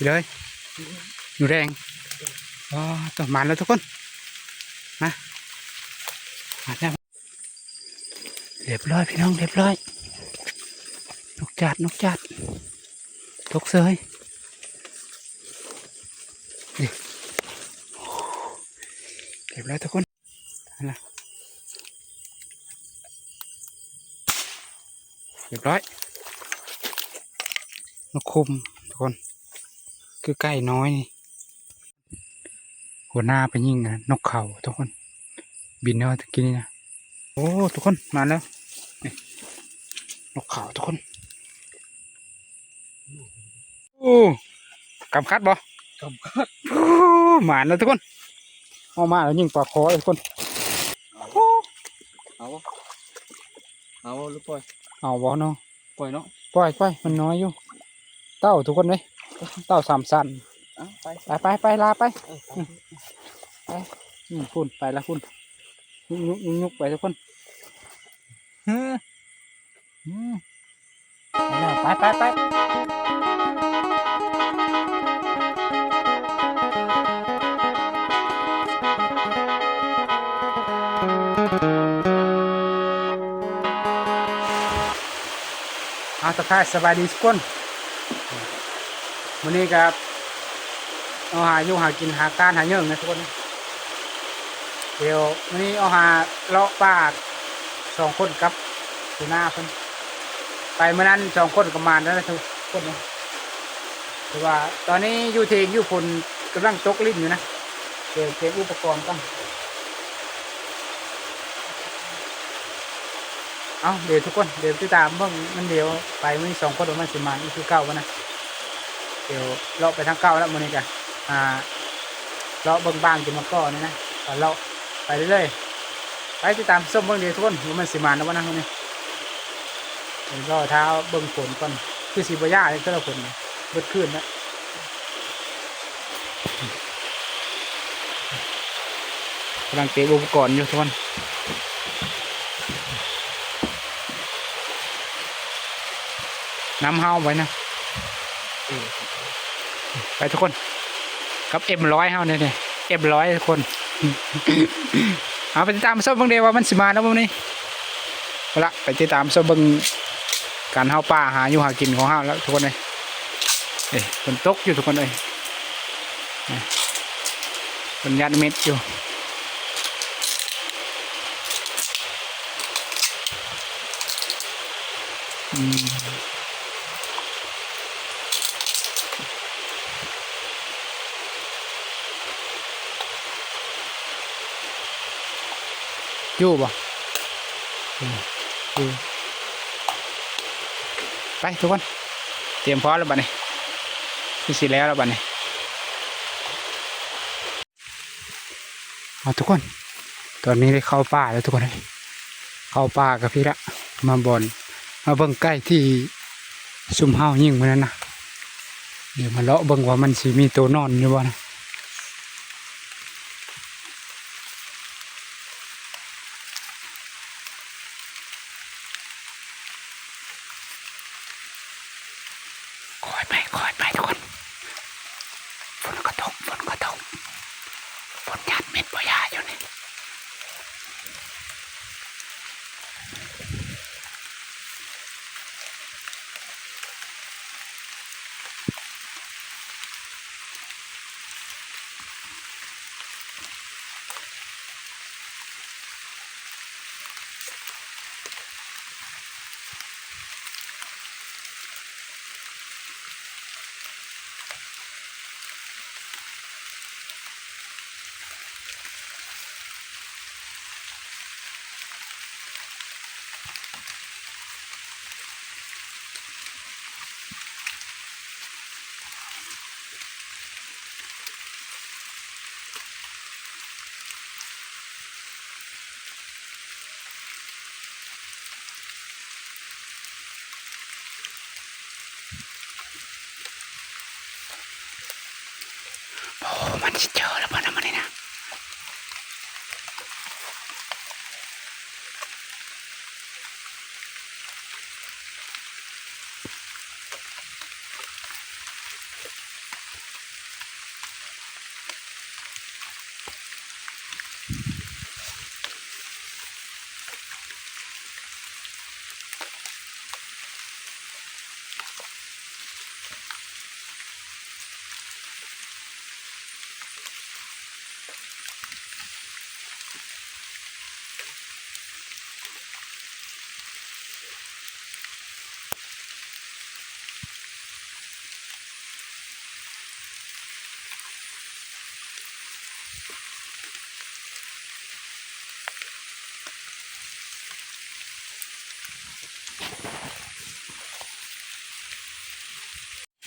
ເລີຍ ໜູແດງ. ອໍ ໂຕ ມາແລ້ວທຸກຄົນ ມາ ມາແລ້ວ. ຮຽບຮ້ອຍພີ່ນ້ອງ ຮຽບຮ້ອຍ. ນົກຈາດ ນົກຈາດ ຕົກເສີຍ. ນີ້ ຮຽບຮ້ອຍທຸກຄົນ. ຫັ້ນນະ ຮຽບຮ້ອຍ. ນົກຂຸມທຸກຄົນ ຄືໄກ່ນ້ອຍນີ້. ຫົວໜ້າໄປຍິງ ອ່າ ນົກເຂົາທຸກຄົນ ບິນເອົາຕະກີ້ນີ້ນະ. ໂອ້ ທຸກຄົນ ມາແລ້ວ ນີ້ ນົກເຂົາທຸກຄົນ. ໂອ້ ກຳຄັດບໍ່? ກຳຄັດ. ໂອ້ ມາແລ້ວທຸກຄົນ ອອກມາແລ້ວຍິງປາຄໍທຸກຄົນ. ໂອ້ ເອົາບໍ່? ເອົາບໍ່ ຫຼືປ່ອຍ? ເອົາບໍ່ເນາະ? ປ່ອຍເນາະ ປ່ອຍ ປ່ອຍ ມັນນ້ອຍຢູ່. ເຕົ້າທຸກຄົນເອີຍ ເຕົ້າສາມຊັ້ນ. ເອົາ ໄປ ໄປ ໄປ ໄປ ລາໄປ ເອີ ໄປ ອືມ ພຸ້ນ ໄປລະພຸ້ນ ຍຸກໆໆ ໄປທຸກຄົນ. ເຮີ ອືມ ໄປແລ້ວ ໄປ ໄປ ໄປ. ເອົາ ທັກທາຍສະບາຍດີທຸກຄົນ. ມື້ນີ້ກໍເອົາຫາຢູ່ຫາກິນ ຫາການຫາເຫຍີ້ງນະທຸກຄົນ. ດຽວມື້ນີ້ເອົາຫາເລາະປ່າສອງຄົນກັບຫົວໜ້າເພິ່ນ. ໄປມື້ນັ້ນສອງຄົນກໍມານແລ້ວນະທຸກຄົນນະ. ແຕ່ວ່າຕອນນີ້ຢູ່ເທິງຢູ່ ຝົນກຳລັງຕົກລິນຢູ່ນະ. ດຽວເກັບອຸປະກອນກ່ອນ. ເອົາ ດຽວທຸກຄົນ ດຽວຕິດຕາມເບິ່ງມັນ. ດຽວໄປມື້ນີ້ສອງຄົນວ່າມັນຊິມານອີກຄືເກົ່າບໍ່ນະ. ດຽວເລາະໄປທາງເກົ່າແລ້ວມື້ນີ້ກະ ອ່າ ເລາະເບິ່ງບ້າງກິນໝາກກໍນີ້ນະ ກະເລາະໄປເລື້ອຍໆ. ໄປຕິດຕາມຊົມເບິ່ງເດີທຸກຄົນ ວ່າມັນຊິມານແລ້ວບໍ່ນະມື້ນີ້. ດຽວລໍຖ້າເບິ່ງຝົນກ່ອນ ຄືຊິບໍ່ຢາກເລີຍ ແຕ່ລະຄົນເບິດຄືນແລ້ວ. ກຳລັງເກັບອຸປະກອນຢູ່ທຸກຄົນ ນຳເຮົາໄວ້ນະ. ໄປທຸກຄົນ ກັບເອັມຮ້ອຍເຮົານີ້ ເອັມຮ້ອຍທຸກຄົນ. ເອົາໄປຕິດຕາມຊົມເບິ່ງເດ້ວ່າມັນຊິມາແລ້ວບໍ່ນີ້. ເອົາລະ ໄປຕິດຕາມຊົມເບິ່ງການເຮົາປ່າຫາຢູ່ຫາກິນຂອງເຮົາແລ້ວທຸກຄົນເອີຍ. ເອີ ຝົນຕົກຢູ່ທຸກຄົນເອີຍ ເອີ ເພິ່ນຍັດເມັດຢູ່. ອືມ ຢູ່ບໍ່? ອືມ ຢູ່. ໄປທຸກຄົນ ຕຽມພ້ອມແລ້ວບັດນີ້ ຄືຊິແລ້ວແລ້ວບັດນີ້. ເອົາທຸກຄົນ ຕອນນີ້ໄດ້ເຂົ້າປ່າແລ້ວທຸກຄົນເອີຍ. ເຂົ້າປ່າກັບພີ່ລະ ມາບ່ອນ ມາເບິ່ງໄກ່ທີ່ຊຸມເຮົາຍິງມື້ນັ້ນນະ. ດຽວມາເລາະເບິ່ງວ່າມັນຊິມີໂຕນອນຢູ່ບໍ່ນະ. ຄ່ອຍໄປ ຄ່ອຍໄປທຸກຄົນ. ຝົນກໍຕົກ ຝົນກໍຕົກ ຝົນຍາດເມັດບໍ່ຢາຢູ່ນີ້. ໂອ້ ມັນຊິເຈີແລ້ວບໍ່ນະມື້ນີ້ນະ. ໂ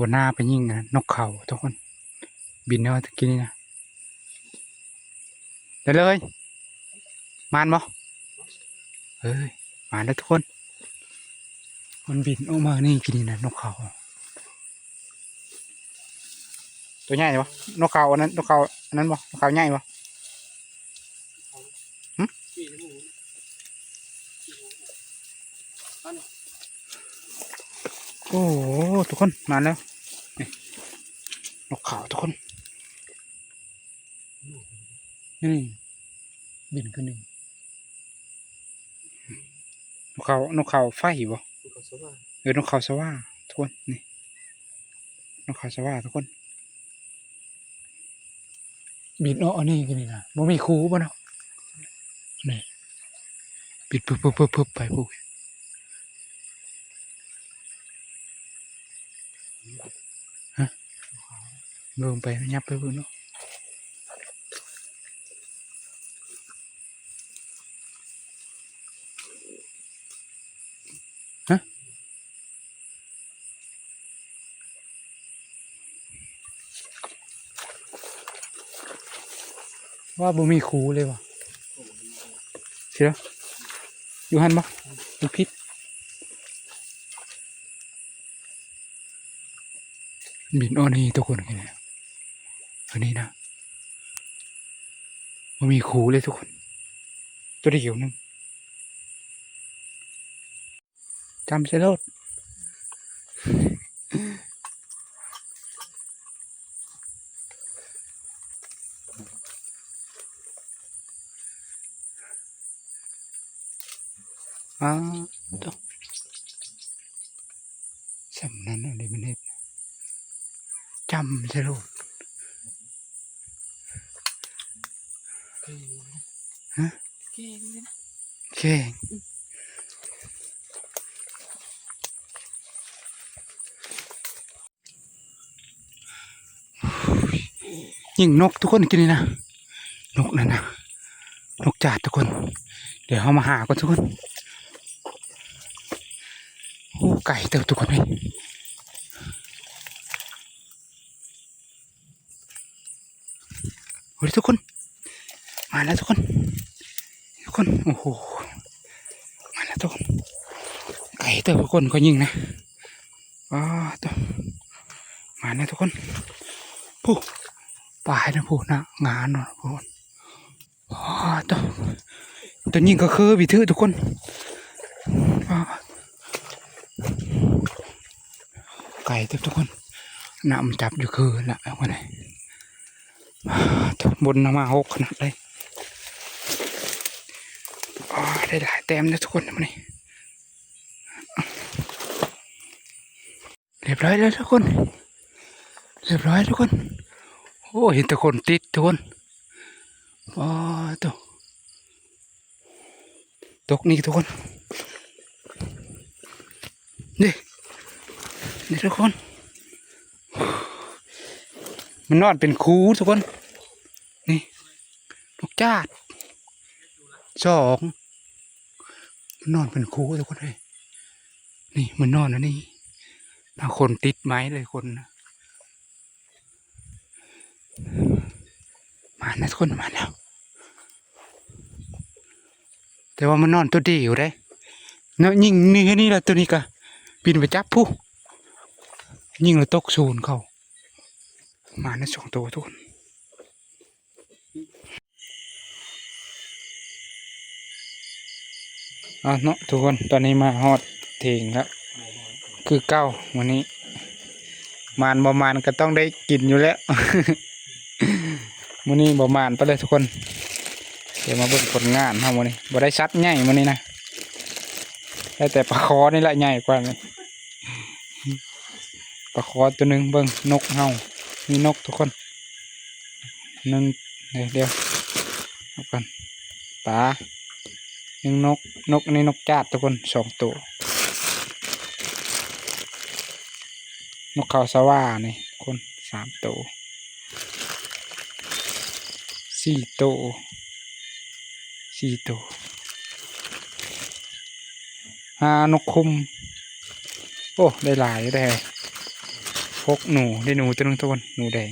ຫົວໜ້າໄປຍິງນະ ນົກເຂົາທຸກຄົນ ບິນເອົາຕະກີ້ນີ້ນະ ໄດ້ເລີຍ ມານບໍ່? ເອີຍ ມານແລ້ວທຸກຄົນ ມັນບິນອອກມານີ້ກີ້ນີ້ນະ ນົກເຂົາ ໂຕໃຫຍ່ບໍ່? ນົກເຂົາອັນນັ້ນ ນົກເຂົາອັນນັ້ນບໍ່? ນົກເຂົາໃຫຍ່ບໍ່? ຫຶ? ໂອ້ໂຫ ທຸກຄົນ ມາແລ້ວ ນີ້ ນົກເຂົາທຸກຄົນ ນີ້ ບິນຂຶ້ນນີ້ ນົກເຂົາ ນົກເຂົາໄຟບໍ່? ນົກເຂົາສະຫວ່າ ເອີ ນົກເຂົາສະຫວ່າທຸກຄົນ ນີ້ ນົກເຂົາສະຫວ່າທຸກຄົນ ບິນອອກອັນນີ້ກັນນີ້ນະ ບໍ່ມີຄູບໍ່ເນາະ ນີ້ ບິນປຶບໆໆໆ ໄປພຸ້ນ ຮະ ເບິ່ງໄປ ຫຍັບໄປພຸ້ນເນາະ ຮະ ວ່າບໍ່ມີຄູເລີຍວ່າ ເຊື່ອ ຢູ່ຫັ້ນບໍ່? ມັນຜິດ ບິນອອກນີ້ທຸກຄົນ ອັນນີ້ນະ ບໍ່ມີຄູເລີຍທຸກຄົນ ໂຕດຽວໜຶ່ງ ຈ້ຳໃສ່ໂລດ ອ້າວ ໂທ້ ສ່ຳນັ້ນເລີຍມັນເຮັດ ຈ້ຳໃສ່ໂລດ ຮະ ແຂງເດ້ ແຂງ ຍິງນົກທຸກຄົນ ກິນນີ້ນະ ນົກນັ້ນນະ ນົກຈາດທຸກຄົນ ດຽວເຮົາມາຫາກ່ອນທຸກຄົນ ໂອ້ ໄກເຕີບທຸກຄົນເອີຍ ໂອ້ຍ ທຸກຄົນ ມາແລ້ວທຸກຄົນ ທຸກຄົນ ໂອ້ໂຫ ມາແລ້ວທຸກຄົນ ໄກເຕີບທຸກຄົນ ຂ້ອຍຍິງນະ ອ້າ ໂທ້ ມາແລ້ວທຸກຄົນ ຜູ້ ປາຍນະ ຜູ້ນະ ງານເນາະທຸກຄົນ ອ້າ ໂທ້ ໂຕຍິງກໍຄືບິຖືທຸກຄົນ ອ້າ ໄກເຕີບທຸກຄົນ ນ້ຳຈັບຢູ່ຄືລະ ເອົາໄປ ໂທ້ ບົນນຳມາຫົກຂະໜາດໃດ ໂອ້ຍ ໄດ້ຫຼາຍແຕ້ມເດີທຸກຄົນມື້ນີ້ ຮຽບຮ້ອຍແລ້ວທຸກຄົນ ຮຽບຮ້ອຍທຸກຄົນ ໂອ້ ເຫັນແຕ່ຄົນຕິດທຸກຄົນ ປາດໂທ້ ຕົກນີ້ທຸກຄົນ ນີ້ ນີ້ທຸກຄົນ ມັນນອນເປັນຄູ່ທຸກຄົນ ນີ້ ນົກຈາດ ສອງ ມັນນອນເປັນຄູ່ທຸກຄົນເອີຍ ນີ້ ມັນນອນອັນນີ້ ບາງຄົນຕິດໄມ້ເລີຍຄົນນະ ມາແລ້ວທຸກຄົນ ມາແລ້ວ ແຕ່ວ່າມັນນອນໂຕດຽວເດ້ ເນາະ ຍິງນີ້ ນີ້ລະ ໂຕນີ້ກະ ປີນໄປຈັບພຸ້ນ ຍິງແລ້ວຕົກສູນເຂົາ ມາແລ້ວສອງໂຕທຸກຄົນ ເອົາເນາະທຸກຄົນ ຕອນນີ້ມາຮອດເຖິງແລ້ວ ຄືເກົ່າມື້ນີ້ ໝານບໍ່ໝານກໍຕ້ອງໄດ້ກິນຢູ່ແລ້ວ ມື້ນີ້ບໍ່ໝານປານໃດທຸກຄົນ ດຽວມາເບິ່ງຜົນງານເຮົາມື້ນີ້ ບໍ່ໄດ້ສັດໃຫຍ່ມື້ນີ້ນະ ໄດ້ແຕ່ປາຄໍນີ້ແຫຼະໃຫຍ່ກວ່ານີ້ ປາຄໍໂຕໜຶ່ງ ເບິ່ງນົກເຮົາ ມີນົກທຸກຄົນ ໜຶ່ງ ດຽວ ເອົາກ່ອນ ປາ ໜຶ່ງນົກ ນົກ ອັນນີ້ນົກຈາດທຸກຄົນ ສອງໂຕ ນົກເຂົາສະຫວ່ານີ້ທຸກຄົນ ສາມໂຕ ສີ່ໂຕ ສີ່ໂຕ ຫ້າ ນົກຄຸມ ໂອ້ ໄດ້ຫຼາຍຢູ່ເດ້ ພົກໜູ ໄດ້ໜູຕົວໜຶ່ງທຸກຄົນ ໜູແດງ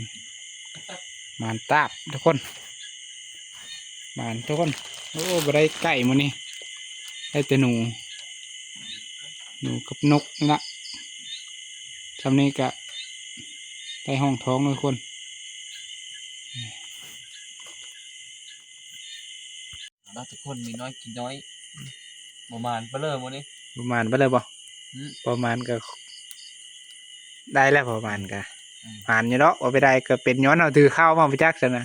ໝານຕາບທຸກຄົນ ໝານທຸກຄົນ. ໂອ້ ບໍ່ໄດ້ໄກ່ມື້ນີ້ ໄດ້ແຕ່ໜູ ໜູກັບນົກນີ້ລະ ຊ່ຳນີ້ກະໄດ້ຮອງທ້ອງເນາະທຸກຄົນ. ເນາະທຸກຄົນ ມີນ້ອຍກິນນ້ອຍ ບໍ່ໝານປານເລີມື້ນີ້ ບໍ່ໝານປານເລີບໍ່? ອືມ ບໍ່ໝານກໍໄດ້ແລ້ວ ບໍ່ໝານກໍ ອືມ ໝານຢູ່ດອກ. ບໍ່ໄປໄດ້ກໍເປັນຍ້ອນເຮົາຖືເຂົ້າມາບໍ່ຈັກຊັ້ນນະ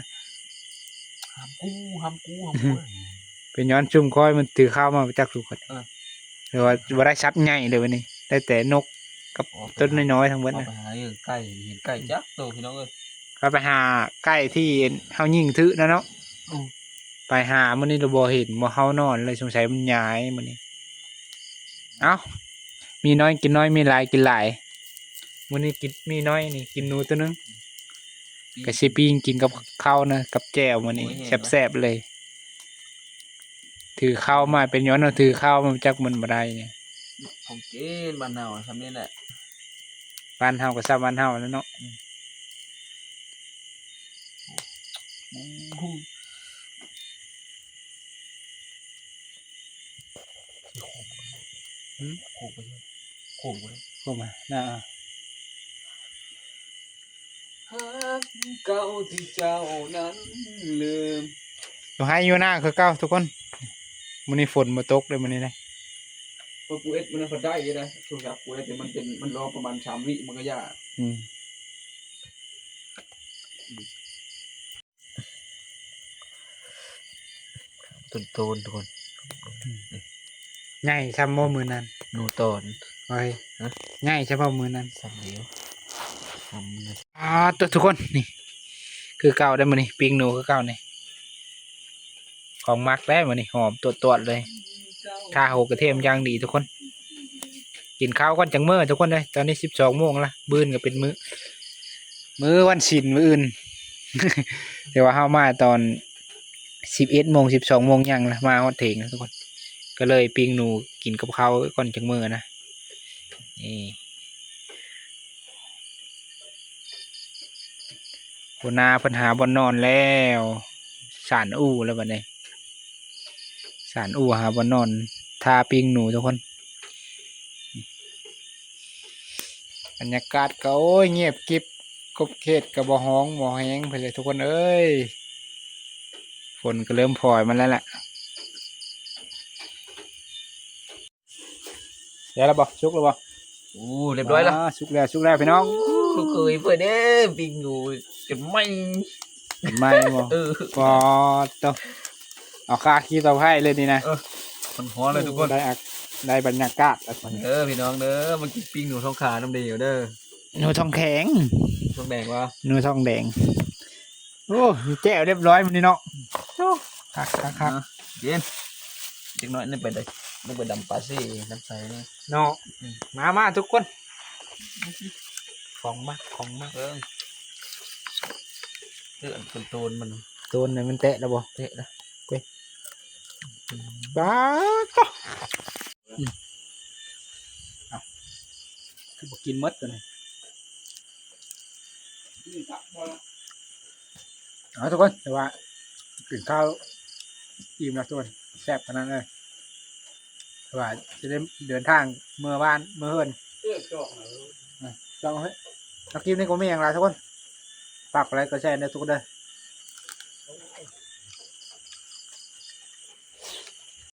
ຫ້າມກູ ຫ້າມກູ ຫ້າມກູ ເປັນຍ້ອນຊຸມຂ້ອຍມັນຖືເຂົ້າມາບໍ່ຈັກທຸກຄົນ ເອີ ຫຼືວ່າບໍ່ໄດ້ສັດໃຫຍ່ເລີຍມື້ນີ້ ໄດ້ແຕ່ນົກກັບ ອອກໄປ ຕົ້ນນ້ອຍໆທັງເບິດ ອອກໄປ ນະ ຫາເອີ່ງໄກ່ ເຫັນໄກ່ຈັກໂຕພີ່ນ້ອງເອີຍ. ເຮົາໄປຫາໄກ່ທີ່ເຮົາຍິງຖືນະເນາະ ອືມ ໄປຫາມື້ນີ້ລະບໍ່ເຫັນ ບໍ່ເຮົານອນເລີຍ ສົງໄສມັນຍ້າຍມື້ນີ້. ເອົ້າ ມີນ້ອຍກິນນ້ອຍ ມີຫຼາຍກິນຫຼາຍ ມື້ນີ້ກິນ ມີນ້ອຍນີ້ກິນໜູຕົວໜຶ່ງ ກະຊິປີ້ງກິນກັບເຂົ້ານະ ກັບແຈ່ວມື້ນີ້ ໂອ້ຍ ແຊບໆເລີຍ. ຖືເຂົ້າມາ ເປັນຍ້ອນເຮົາຖືເຂົ້າມາຈັກມັນບໍ່ໄດ້ນີ້ ຂອງກິນບ້ານເຮົາຊ່ຳນີ້ແຫຼະ ບ້ານເຮົາກໍຊ່ຳບ້ານເຮົາແຫຼະເນາະ ອືມ ໂອ້ໂຫ ຫືມ ໂຄກໄປ ໂຄກໄປ ໂຄກມາ ໜ້າ ຮັກເກົ່າທີ່ເຈົ້ານັ້ນລືມ ຢູ່ໄຮ່ຢູ່ນາຄືເກົ່າທຸກຄົນ. ມື້ນີ້ຝົນບໍ່ຕົກເດ້ມື້ນີ້ນະ ເພາະກູເອັດມັນນະ ພັດໄດ້ຢູ່ນະ ໂທລະສັບກູເອັດມັນເປັນ ມັນລໍປະມານສາມວິມັນກໍຢ່າ ອືມ. ຕົ້ນໆ ທຸກຄົນ ອືມ ໃຫຍ່ຊ່ຳບໍ່ມື້ນັ້ນ ໜູຕອນ ໂອ້ຍ ຮະ ໃຫຍ່ຊ່ຳບໍ່ມື້ນັ້ນ ຊ່ຳດຽວ ຊ່ຳ ອາ ໂຕ ທຸກຄົນ ນີ້ຄືເກົ່າໄດ໋ມື້ນີ້ ປີ້ງໜູຄືເກົ່ານີ້ ຂອງມັກໄດ໋ມື້ນີ້ ຫອມຕວດໆເລີຍ ຂ່າຫົວກະທຽມຢ່າງດີທຸກຄົນ. ກິນເຂົ້າກ່ອນຈັ່ງເມືອທຸກຄົນເອີຍ ຕອນນີ້ສິບສອງໂມງລະ ມື້ອື່ນກໍເປັນມື້ ມື້ວັນສິນມື້ອື່ນ ແຕ່ວ່າເຮົາມາຕອນສິບເອັດໂມງ ສິບສອງໂມງຍັງລະ ມາຮອດເຖິງທຸກຄົນ ກໍເລີຍປີ້ງໜູກິນກັບເຂົ້າກ່ອນຈັ່ງເມືອນະ. ນີ້ ຫົວໜ້າເພິ່ນຫາບ່ອນນອນແລ້ວ ສານອູ້ແລ້ວບັດນີ້ ສານອູ້ຫາບ່ອນນອນ ຖ້າປີ້ງໜູທຸກຄົນ. ບັນຍາກາດກໍ ໂອ້ຍ ງຽບກິບ ກົບເຂດກໍບໍ່ຮ້ອງບໍ່ແຮງໄປເລີຍທຸກຄົນເອີຍ ຝົນກໍເລີ່ມພອຍມາແລ້ວລະ. ໄດ້ແລ້ວບໍ່? ສຸກແລ້ວບໍ່? ໂອ້ ຮຽບຮ້ອຍແລ້ວ ອາ ສຸກແລ້ວ ສຸກແລ້ວພີ່ນ້ອງ. ໂອ້ ລູກເຂີຍເພິ່ນເດ້ ປີ້ງຢູ່ຈົນໄໝ້ ໄໝ້ບໍ່? ເອີ ປາດໂທ້ ເອົາຄາຂີ້ເຕົາໄຜ່ເລີຍນີ້ນະ. ເອີ ມັນຮ້ອນເລີຍທຸກຄົນ ໄດ້ອັກ ໄດ້ບັນຍາກາດແລ້ວ ເດີພີ່ນ້ອງເດີ ມາກິນປີ້ງໜູທ້ອງຂານຳເດເດີ ໜູທ້ອງແຂງ ທ້ອງແດງວະ ໜູທ້ອງແດງ. ໂອ້ ມີແຈ່ວຮຽບຮ້ອຍມື້ນີ້ເນາະ. ໂອ້ ຄັກໆໆ ເຢັນ ຈັກໜ້ອຍ ນຶກໄປໄດ້ ນຶກໄປດຳປາຊີ ນ້ຳໃສເນາະ. ອືມ ມາໆ ທຸກຄົນ ຂອງມັກ ຂອງມັກ ເອີ ເອີ ອັນໂຕນມັນ ໂຕນນີ້ມັນແຕະແລ້ວບໍ່? ແຕະແລ້ວ ເອີຍ ບາດໂທ້ ອືມ ເອົ້າ ຄືບໍ່ກິນໝົດຕົວນີ້? ເອົາທຸກຄົນ ແຕ່ວ່າກິນເຂົ້າອີ່ມແລ້ວທຸກຄົນ ແຊບຂະໜາດເລີຍ ແຕ່ວ່າຈະໄດ້ເດີນທາງເມືອບ້ານເມືອເຮືອນ. ເອີ ຈອກເອົາ ອ່ະ ຈອກເອົາເຮີ້ຍ ແລ້ວຄລິບນີ້ກໍບໍ່ມີຫຍັງຫຼາຍທຸກຄົນ ຝາກກົດໄລກົດແຊເດີທຸກຄົນເດີ.